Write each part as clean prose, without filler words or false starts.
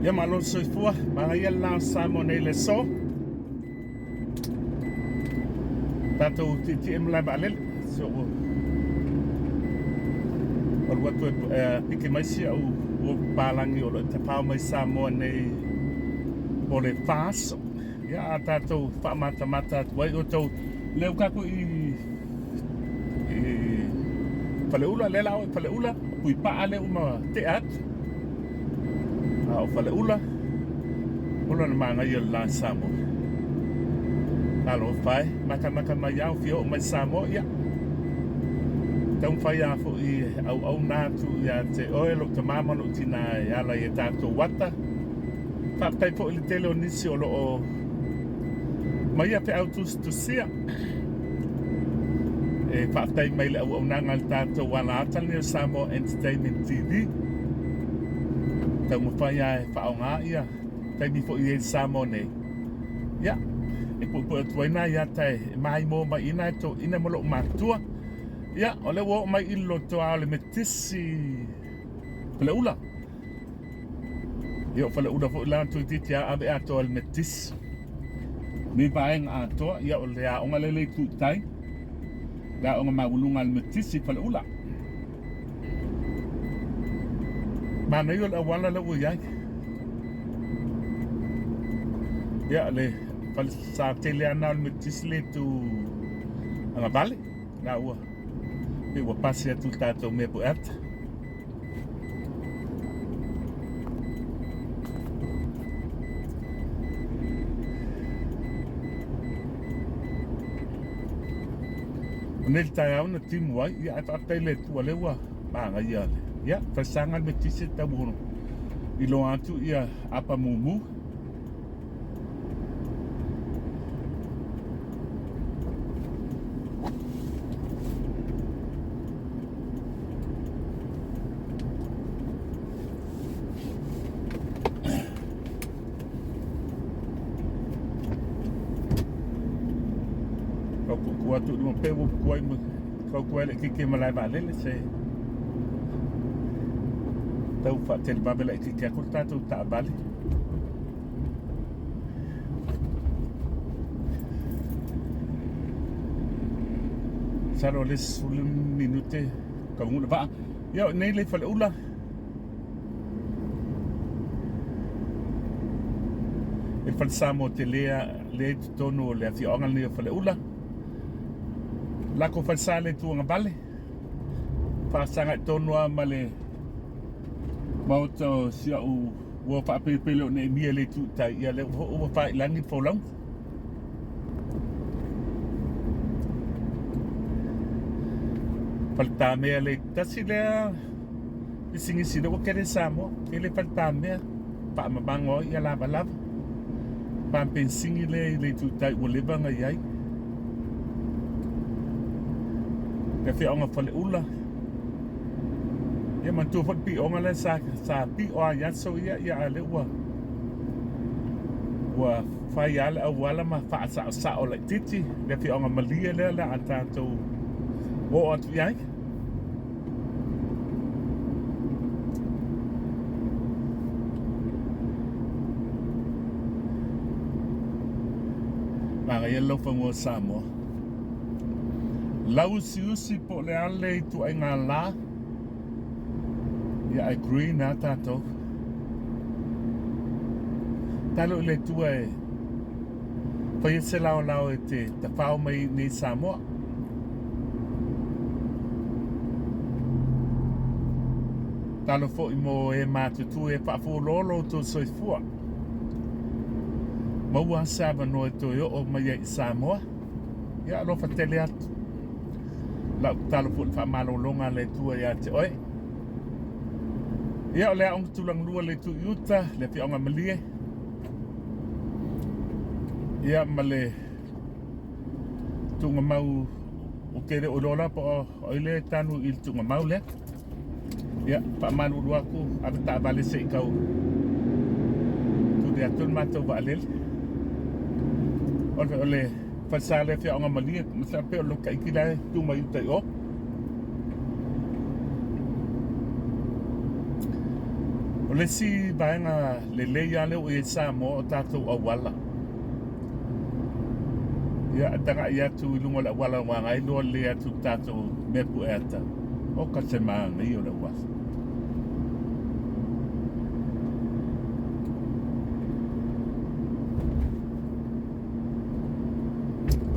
Ia malo le soifua, manaia le la o Samoa nei le aso. Tatou tietie malae vaalele. Si ou alu atu e piki mai si au uo papalagi o lo o tafao mai Samoa nei mo le 4 aso. Ia a tatou faamatamata atu ai outou lea ua tatou i Faleula, lea la o i Faleula, Puipaa lea ua matea atu. A o Faleula, o lona manaia o le la Samoa. Talofa e, matamata mai lava o fia oo mai Samoa, ia. Taumafai lava foi e auauna atu ia te oe lou tama ma lou tina e ala i a tatou ata. Faafetai foi i le tele o nisi o lo o mai ia feau tusitusia e faafetai mai i le auaunaga a le tatou alaata lenei o Samoa Entertainment TV. Taumafai lava e faaaoga ia taimi foi i ai i Samoa nei. Ia, e puepue atu ai nai ata e maimoa mai i nai toeaiina ma lou matua. Ia, o lea ua oo mai i le lotoa o le Metisi Faleula. Ia o Faleula foi la toeitiiti lava ave atoa i le Metisi. Nei vaega atoa, ia o le aoga lea le itu i tai, le aoga maualuga a le Metisi i Faleula. Manaia o le auala lea ua i ai. Ia le falesa tele lava lena o le Metisi le itu agavale, la ua pei ua pasi atu i le tatou mea po ata. O nei le taeao na timu ai, ia ae faafetai i le Atua lea ua manaia le, ia, falesaga le metisi e tau ono iloa atu ia apa mumu. Kau kuku atu i luma pe ua kuku ai ma kau kuai le kiki ma lae vaalele se tau faatelevave laitiiti atu le tatou taavale. Masalo o le isi 10 minute taunuu le vaa. Ia o nei le Faleula. I le Fale Samoa tele lea i totonu o le afioaga lenei o Faleula. Lako falesa le Tuagavale. Faasaga i tonu lava ma le maota o si au ua faapelepele o Neemia le itu i tai, ia lea foi ua faiilagi le folauga. Faletamea le tasi lea pisinisi lea ua tele i Samoa, tele faletamea faamamago ai ia lavalava. Pampensini lea i le itu i tai ua leva ona i ai. Le afioaga o Faleula. Ia manatua foi le pioga lea sa sa pio lava i aso ia, ia a o lea ua ua fai lava le auala ma faasaosao laitiiti le afioaga malie lea o le a tatou oo atu i ai. Manaia le laufanua o Samoa. Lauusiusi po o le a le ituaiga la, ia ae green lava tatou. Talo i le Atua e faia se laolao e te tafao mai i inei i Samoa. Talo foi mo e matutua e faafualoa lo outou soifua. Maua se avanoa e toe oo mai ai i Samoa. Ia alofa tele atu. Lau tatalo foi i le faamalologa a le Atua ia te oe. Ia o le aoga tulagalua le itu i uta, le afioaga Malie. Ia ma le tuugamau ou te le o iloa la po o ai lea e tanu i le tuugamau lea. Ia, faamalulu atu, ave taavale se i tau tuli atu le matou vaalele. O le, o le falesa lea afioaga Malie, masalo pei o le lotu Taiti la e tu mai uta i o. O le isi vaega lelei lava lea ua i ai Samoa o tatou auala. Ia, e tagai atu i luga o le auala o Gagaeloa lelei atu i le tatou mea pueata, oka se manaia o le auala.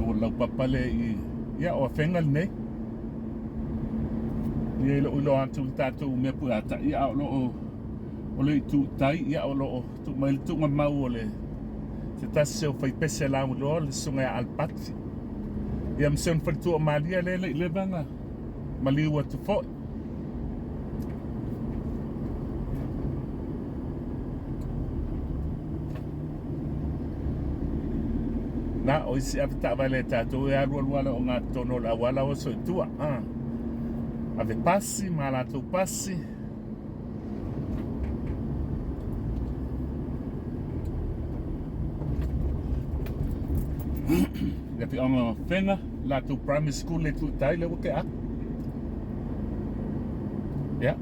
Ua laupapa le i, ia o Afega lenei. Ia i lou iloa atu i le tatou mea pueata, ia a o lo o o le itu i tai, ia o lo o tuu mai le tuugamau o le se tasi o faipese lauiloa le susuga ia Alapati. Ia ma si ona faletua o Malia lea e le i leva ona maliu atu foi. Na o isi ave taavale a tatou e alualu ala ogatotonu o le auala oso i tua. Ah. Ave pasi ma latou pasi. Le afioaga o Afega, latou primary school le tuu tai le ua tea atu. Ia.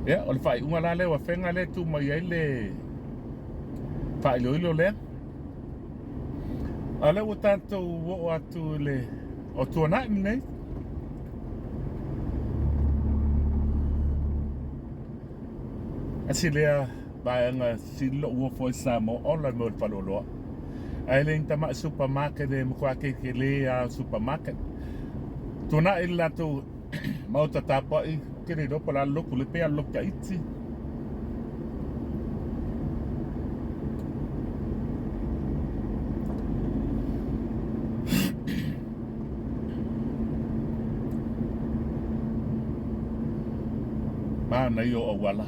Ia, o le faaiuga la lea o Afega lea e tu mai ai le faailoilo lea. A o lea ua tatou oo atu i le o Tuanai lenei. Tasi lea vaega sili lou ofo ai Samoa, ola le mea o le faleoloa. Ae le ni tamai supermarket e matua tetele lava o supermarket. Tuanai le latou maota tapuai, ou te le iloa po o le a le lotu lea, pei lava o le lotu Tahiti. Manaia o auala.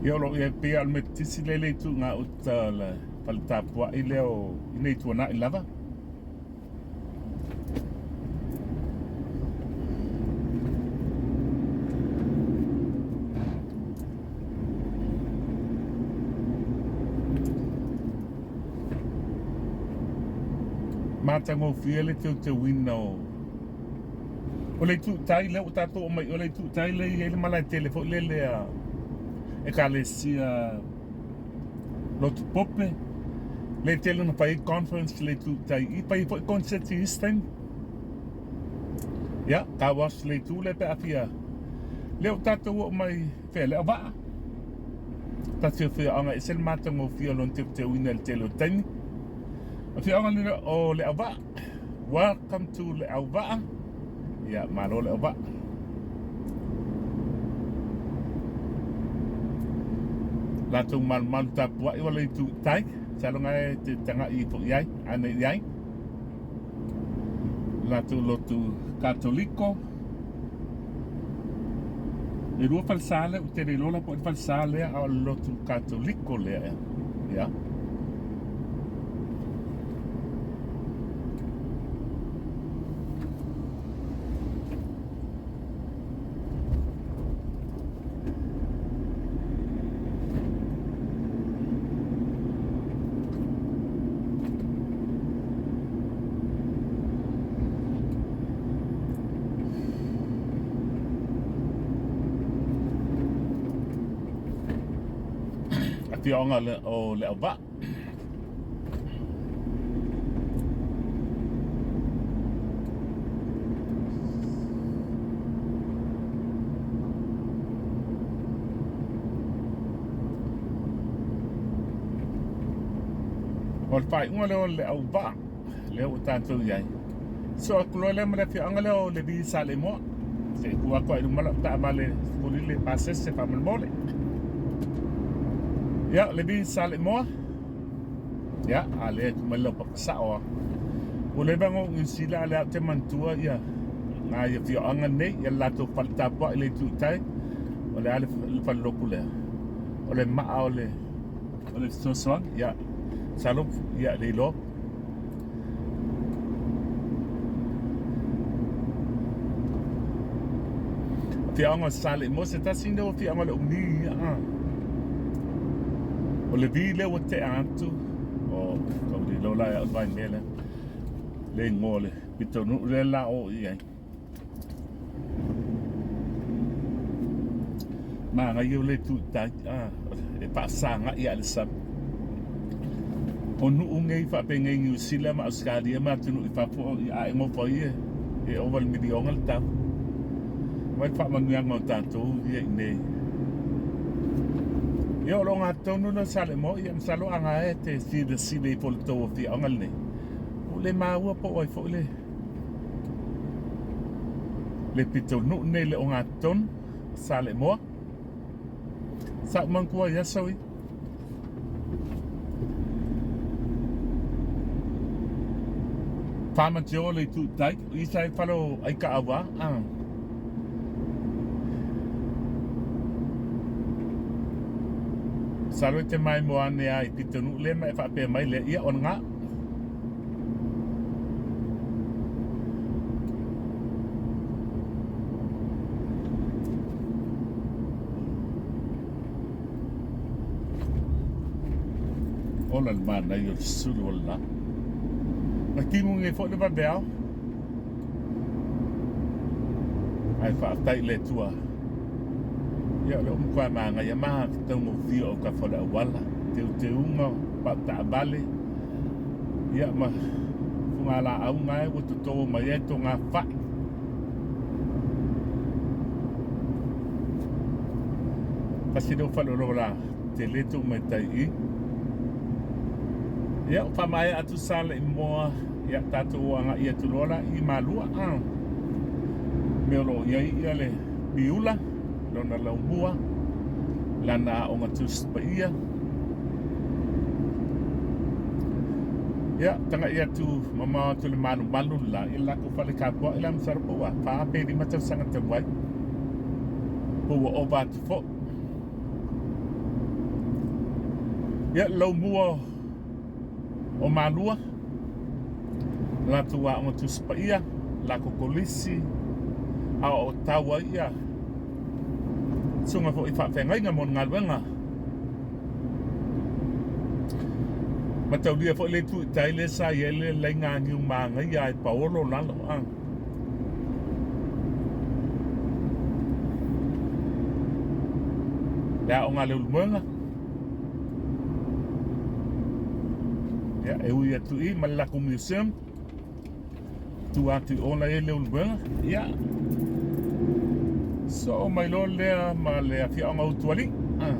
Ia o lo o i ai pei o le Metotisi lea e le i tuu gauta o le fale tapuai lea o i inei i Tuanai lava. Matagofie le teuteuina o o le itu tai lea ua tatou omai o le itu tai lea e i ai le malae tele foi lele a Ekalesia Lotu Pope lea e tele ona fai ai conference le itu tai i fai ai foi concert i isi taimi. Ia, car wash le itu lea pe a fia lea ua tatou oo mai fea Leauvaa. Tasi o afioaga e ese le matagofie o lona teuteuina i le tele o taimi. Afioaga lea o Leauvaa. Welcome to Leauvaa. Ia, malo Leauvaa. Latou malumalu tapuai o le itu i tai. Masalo na e te tagai ifo i ai, ane i ai. Latou lotu Katoliko. E lua falesa lea, ou te le iloa la po o le falesa lea, a o le lotu Katoliko lea ea. Ia. Afioaga o Leauvaa. O le faaiuga lea o Leauvaa lea ua tatou i ai. So atu loa lea ma le afioaga lea o Levi Saleimoa. Se i tuu atu ai i luma lau taavale sefulile pasese faamolemole. Ia, Levi Saleimoa. Ia, a lea e tuu mai lau papa sao lava. Ua leva ona ou Niu Sila a o lea ou te manatua ia nai afioaga nei, ia le latou fale tapuai i le itu i tai, o le a le falelotu lea? O le maa o le o le fesoasoani, ia, masalo, ia, le iloa. Afioaga o Saleimoa, se tasi lenei o afioaga o le umi, ia. O le vi lea ua tea atu, o kau le iloa la e au le vaimea lea, le igoa o le pitonuu lea la o i ai. Manaia o le itu i tai, e faasagai lava i le sami. O nuu nei faapenei Niu Sila ma Ausetalia ma atunuu i fafo, a e nofo ai e ova i le miliona le tau. Vaai le faamanuiaga o tatou ia i inei. Ia o lo ogatotonu lea o Saleimoa, ia masalo a na e te silasila ifo i le tou afioaga lenei, ua le maua po o ai foi le le pitonuu lenei i le ogatotonu o Saleimoa. Sa ou manatua i aso ia. Farmer Joe le itu i tai, o i sa i fale o Aikaauā. Ah. Masalo e te maimoa ane lava i pitonuu lea ma e faapea mai lea, ia o lena. Ola le manaia o le sulu o le la. Na timu nei foi le vaveao. Ae faafetai i le Atua. Ia o lea ua matua manaia ma taugofie o autafa o le auala, teuteuga o pau taavale, ia ma fugalaau na ua toto mai ai togafai. Tasi lea o faleoloa la tele tuu mai tai i. Ia, ua faamaea atu Saleimoa, ia tatou agai atu loa la i Malua. Ah. Mea o lo o i ai ia le Piula, lona laumua, lana aoga Tusi Paia. Ia, tagai atu mamao atu i le malumalu le la, i le latou fale tapuai la masalo po ua 4 pe 5 tausaga talu ai. Po ua ova atu foi. Ia, laumua o Malua, latou aoga Tusi Paia, latou kolisi, a o tau ai ia susuga foi i faafeagaiga mo le galuega. Mataulia foi le itu i tai lea sa i ai le laina niu manaia e paolo lalo a. Le aoga a Leulumoega. Ia, e ui atu i ma le latou museum. Tua atu i o la e i ai Leulumoega. Ia, soo mai loa lea ma le afioaga o Utualii. Ah.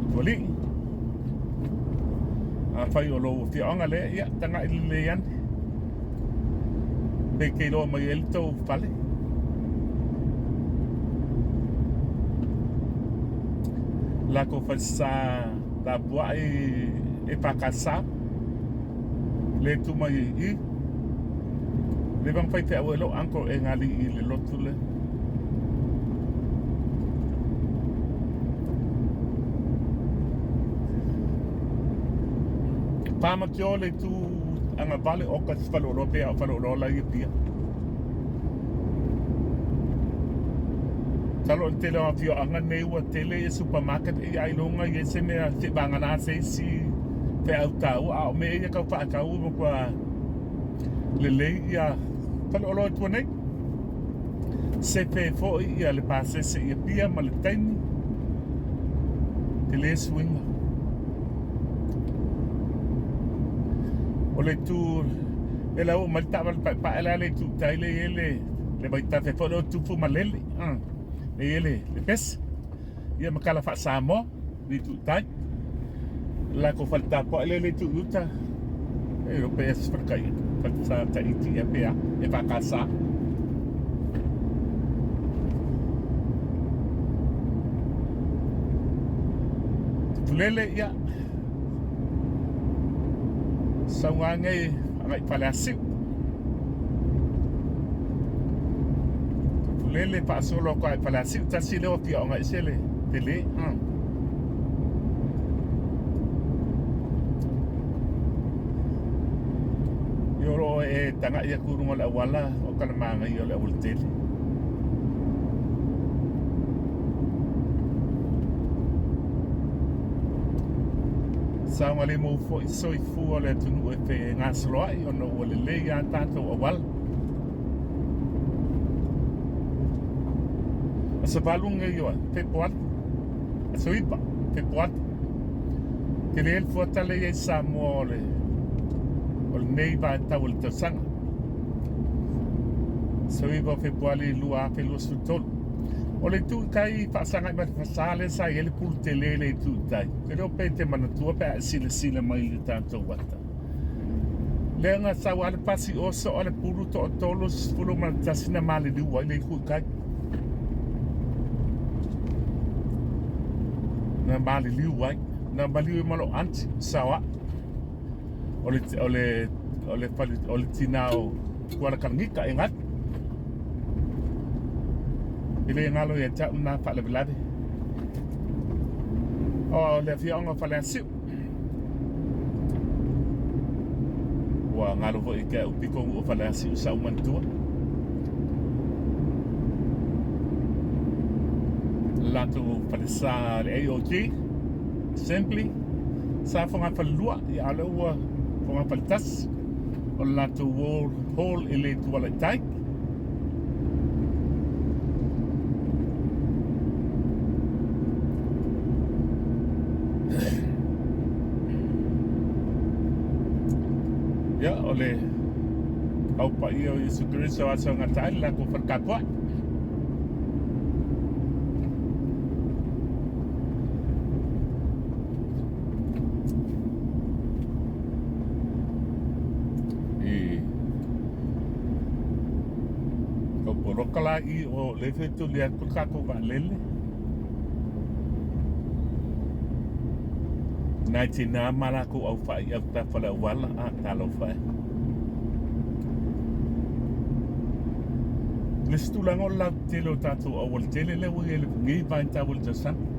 Utualii. Afai o lou afioaga lea, ia, tagai lelei ane. Pe te iloa mai ai le tou fale. Latou falesa tapuai e EFKS le tu mai i i. Leva ona faifeau ai lou uncle e gali i le lotu lea. Pāmakio le itu agavale o ka faleoloa pe a o faleoloa la i Apia. Masalo o le tele o afioaga nei ua tele ia supermarket e ailoga i ai se mea seivagana se isi feau taua a o mea ia tau faatau ua matua lelei ia faleoloa i tua nei. Sefe foi ia le pasese i Apia ma le taimi tele suiga. O le itu e la oo mai le taavale paepae la le itu i tai lea e i ai le le vaitafe foi lea o Tupu ma Lele lea e i ai le le pese ia ma tala faa-Samoa le itu i tai. Le latou fale tapuai lea i le itu i uta e iloa pe se fale tai fale sa Tahiti ea pe a e EFKS. Tupulele ia sauga nei agai Faleasiu. Tupulele faasolo atu lava i Faleasiu tasi lea o afioaga ese le tele. Ia o lo o e tagai atu i luga o le auala o ka le manaia o le aualatele. Saogalemu foi soifua o le atunuu e fegasoloai ona ua lelei a tatou auala. Aso 8 nei o Fepuari, aso 9 Fepuari. Tele le fuata lea i ai Samoa o le o lenei vaitau o le tausaga. Aso 9 o Fepuari 2023. O le itu i tai faasagai mai le fasa lea sa i ai le pulu tele le itu i tai. Ou te le o pe te manatua pe a e silasila mai i le tatou ata. Lea na sau lava le pasi oso o le pulu toatolu 11 na maliliu ai le itu i tai. Na maliliu ai. Na maliu ai ma lou aunty, Saoaʻ. O le, o le, o le, fale, o le tinā o Kuala Kalangika e galu. E le galo ia te au lena faalavelave. O le afioaga o Faleasiu. Ua galo foi i te au pito nuu o Faleasiu sa ou manatua. Latou falesa le AOG Assembly sa fogafalelua ia a o lea ua fogafaletasi o le latou hall e le tuala i tai. Ia, o le au paia o Iesu Keriso aso gata ai le latou fale tapuai. I Kau poloka la i o le fetuli atu le tatou vaalele. Nai tinā ma latou au fa'i i autafa o le auala, a talofa e. Le isi tulaga o le lautetele o tatou aualatele lea ua i ai i lenei vaitau o le tausaga.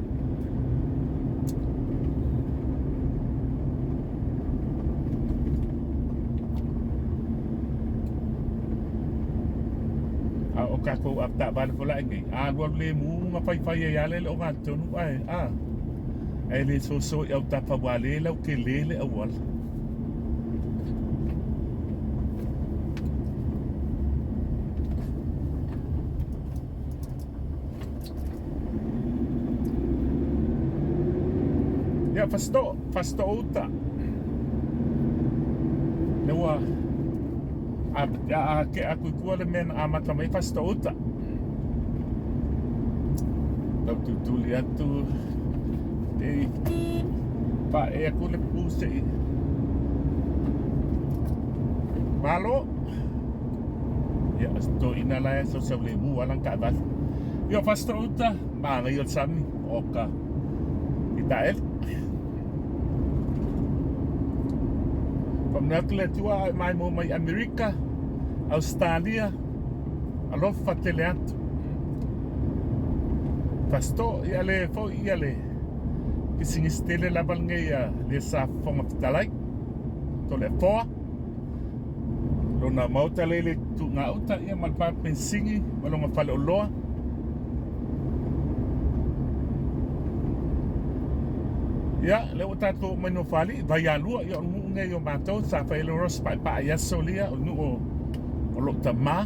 A o tatou avetaavale foi la nei, a alualu lemu ma faifai ai lava le le ogatotonu ae a ae le soso i autafa ua le lautele le auala. Ia, Fasito'o, Fasito'o uta. Le ua a, a, a ke aku i tua le mea na amata mai Fasito'o uta. Tau tutuli atu te i pa'e aku le pu se'i. Malo. Ia, o se toeaina la e sausau lemu lava lana taavale. Ia, o Fasitoo-uta, manaia o le sami, oka i taele. Faamanuia atu le Atua a e maimoa mai Amerika, Ausetalia, alofa tele atu. Fasitoo, ia le foi ia le pisinisi tele lava lenei a le sa Fofoga Fetalai, Toleafoa. Lona maota lea i le tuugauta ia ma le pa penisini ma lona faleoloa. Ia, lea ua tatou oo mai Nofoalii, Vaialua, ia o le nuu nei o matou, sa fai ai le Ross paepae i aso lia, o le nuu o, o lou tamā.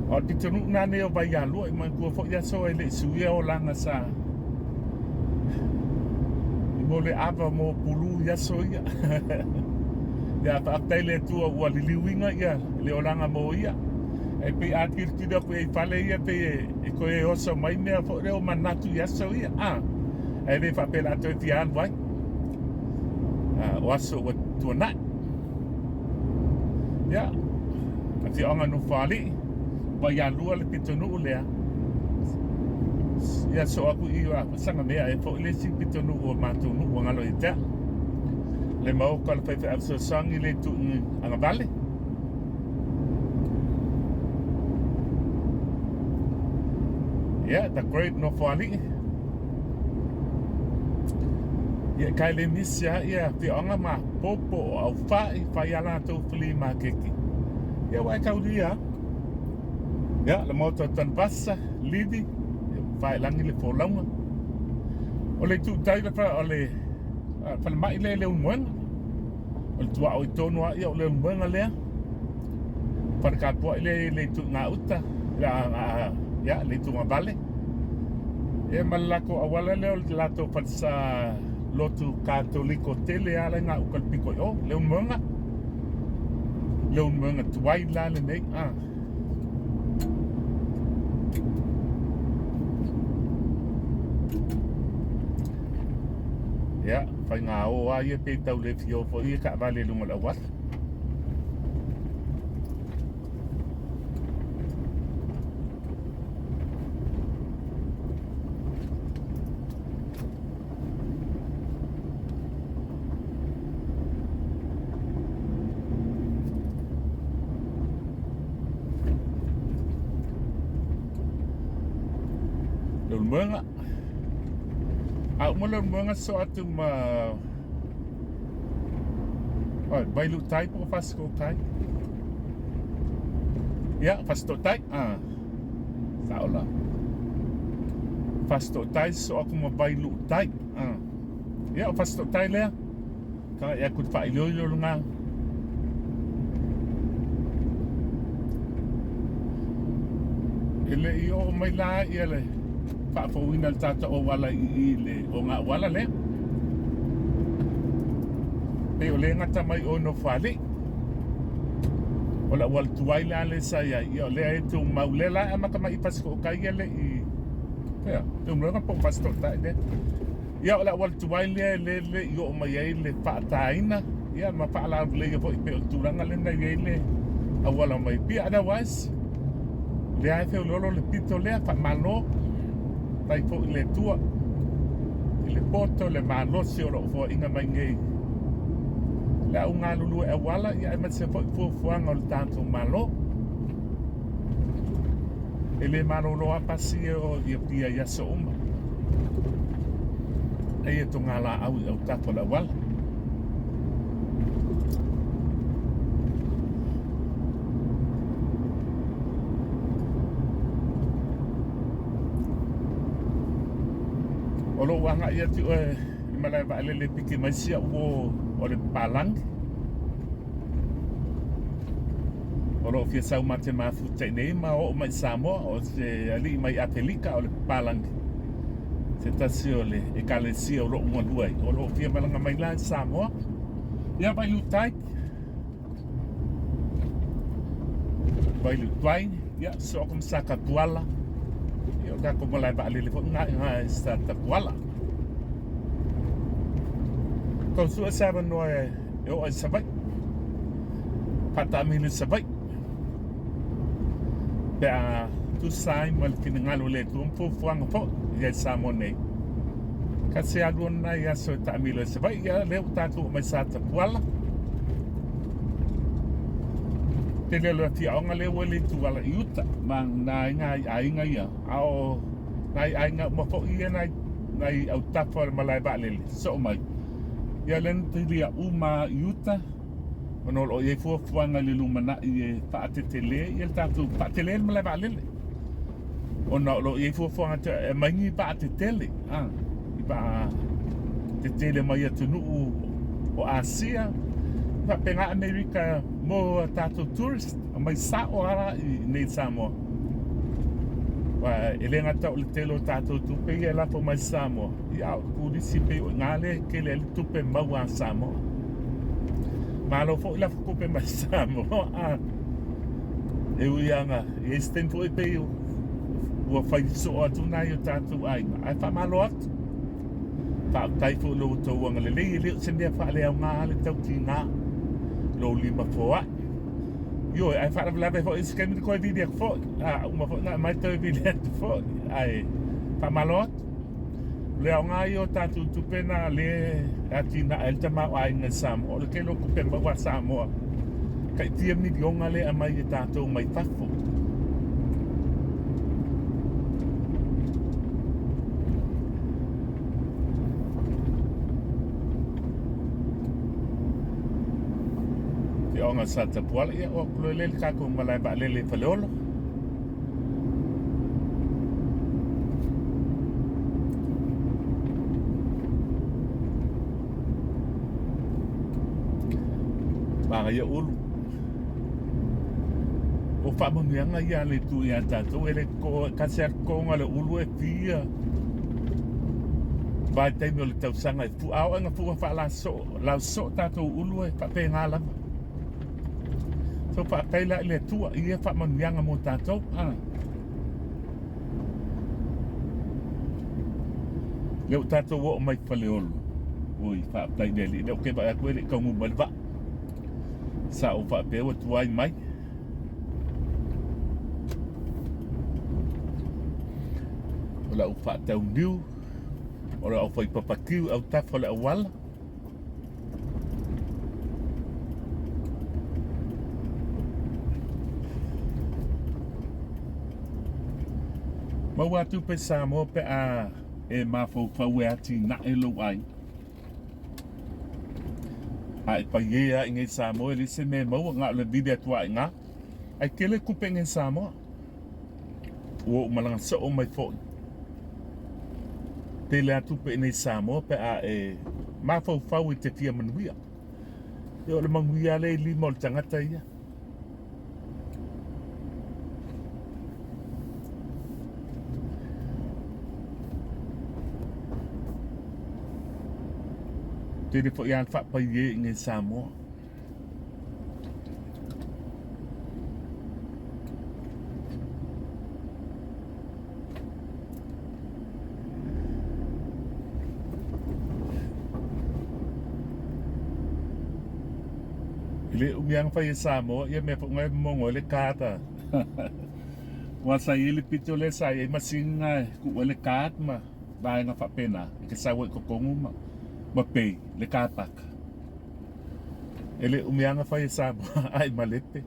A o le pitonuu lena nei o Vaialua, i manatua foi aso e le i suia olaga sa i mo le ava mo pulu i aso ia. Ia faafetai le Atua ua liliuina ia le olaga mo ia. E pei a tilotilo atu i ai i fale ia pei e, e toe oso mai mea foi lea o manatu i aso ia. A, ae le faapea o le a toe fia alu ai. A, o aso ua tuanai. Ia, afioaga Nofoalii, Vaialua le pitonuu lea. Ia soo aku i a Sagamea e foi le isi pitonuu o matou nuu ua galo ia te au. Le maoka o le faifeau fesoasoani le tuuina agavale. Yeah, the great Nofoalii. Ia kai le misi a ia afioaga ma popo o Aufa'i fai a latou flea maketi. Ia ua e taulia. Ia le maota o Tanuvasa, Livi, ia faelagi le folauga. O le itu tai le o le falemai lea i Leulumoega. O le tuaoi tonu lava ia o Leulumoega lea. Fale tapuai lea i le itu i gauta, ia, le itu gavale. Ia ma le latou auala lea o le latou falesa lotu Katoliko tele lava la e gauta i le pito i o, Leulumoega. Leulumoega tuai la lenei. Ah. Ia, faiga o lava ia pe tau le fia o foi ia taavale i luga o le auala. Leulumoega. A uma Leulumoega sosoo atu ma Oi, Vailuutai po o Fasitootai. Ia, Fasitootai. Ah. Sao la. Fasitootai sosoo atu ma Vailuutai. Ah. Ia, o Fasitootai lea. Tagai atu i le faailoilo lena. E le i oo mai la ia le faafouina o le tatou auala i i le ogaauala lea. Pei o lea e gata mai o i Nofoalii. O le auala tuai la lea sa i ai, ia o lea e tumau lea la e amata mai i Fasitootai ia le i fea, Leulumoega po o Fasitootai lea. Ia o le auala tuai lea e le i oo mai ai le faataina ia ma faalauleleia foi pei o le tulaga lea na i ai le auala mai Apia. Otherwise, o lea e feoloolo le pito lea, faamalo, faafetai foi i le Atua i le poto, le malosi o lo o foaiina mai nei le au galulue auala ia aemaise foi fuafuaga o le tatou Malo. E le malolo lava pasi ia o i Apia i aso uma. Eia togalaau i autafa o le auala. O lou agai atu i oe i malae vaalele e piki mai si au uo o le papalagi. O lo o fia sau ma te mafuta i nei ma oo mai i Samoa, o se alii mai Afelika o le papalagi, se tasi o le ekalesia o lou galue ai, o lo o fia malaga mai la i Samoa. Ia Vailuutai, Vailuutai, ia sosoo atu ma Satapuala, ia o tatou malae vaalele foi lena i ina i Satapuala. Tau sue se avanoa e oo ai i Savaii, faataamilo i Savaii pe a tusa ai ma le finagalo o le Atua ma fuafuaga foi i ai Samoa nei. Tasi alu ona nai aso e taamilo ai Savaii, ia lea ua tatou oo mai Satapuala. Tele o le afioaga lea ua i le ituala i uta ma nai aiga ia, a o nai aiga uma foi ia nai nai autafa o le malae vaalele sosoo mai. Ia lea na talia uma i uta ona o lo o i ai fuafuaga i le lumanai e faatetele ia le tatou faatele le malae vaalele ona o lo o i ai fuafuaga e aumai ni vaa tetele a i vaa tetele mai atunuu o Asia faapena Amerika mo a tatou tourist aumai sao lava i inei i Samoa. Aua e le gata o le tele o tatou tupe ia e lafo mai i Samoa, ia a o le turisi pei o i ina lea e tele ai le tupe maua a Samoa. Malo foi lafo tupe mai Samoa. A e ui lava ina i ai se taimi foi pei ua fai soo atu nai o tatou aiga, ae faamalo atu. Faafetai foi i lo outou agalelei, e le o se mea faaleaoga le tautiga lou lima foai. Ioe, ae faalavelave foi i se taimi toe vili atu foi. A uma foi ona aumai toe vili atu foi. Ae faamalo atu. O le aoga ia o tatou tupe na lea e atinae ai le tamaoaiga i Samoa. O le tele o tupe maua a Samoa, tai fia miliona lea e aumai e tatou mai fafo. Afioaga o Satapuala, ia o atu loa lea i le tatou malae vaalele i Faleolo. Manaia ulu. O faamanuiaga ia a le Atua ia tatou, e le tasi lava le totoga o le ulu e fia vaitaimi o le tausaga e fua. A oo ina fua faalasoo, laosoo tatou ulu e faapena lava. So faafetai la i le Atua i ia faamanuiaga mo tatou. A. Lea ua tatou oo mai Faleolo. Oi, faafetai i le Alii. Lea ou te vaai atu e le i taunuu mai le vaa. Sa ou faapea ua tuai mai. O lau faatau niu, o lau fai papatiu autafa o le auala. Maua atu pe Samoa pe a e mafaufau e atinae lou aiga. A e paie lava i nei Samoa e leai se mea e maua, na o le vili atu lava i ina. Ae tele tupe i nei Samoa. Ua ou malaga soo mai foi. Tele lava tupe i nei Samoa pe a e mafaufau i te fia manuia. Ia o le manuia lea i lima o le tagata ia. Tele foi lava le faapaie i nei Samoa. I le umi lava na fai e Samoa ia mea foi na e momono ai le card a. Aua sa i ai le pito lea sa i ai masini na e tuu ai le card ma vaega faapena e te sau ai i totonu ma pay le car park. E le umi lava na fai e Samoa ae malepe.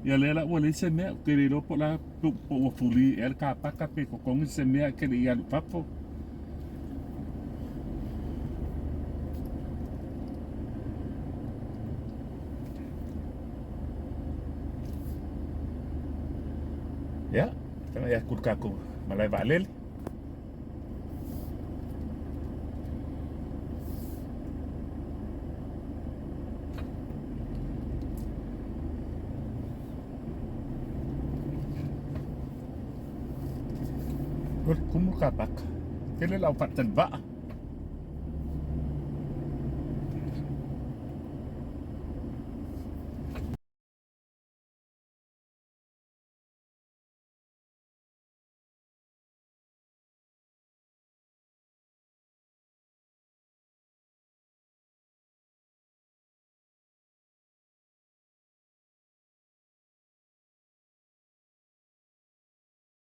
Ia lea la ua leai se mea, ou te le iloa po o le a po ua fuli ea le kapaka pe totogi se mea ae te le i alu i fafo. Ia, tagai atu i le tatou malae vaalele. Ua tumu ka paka. Tele lau faatali vaa.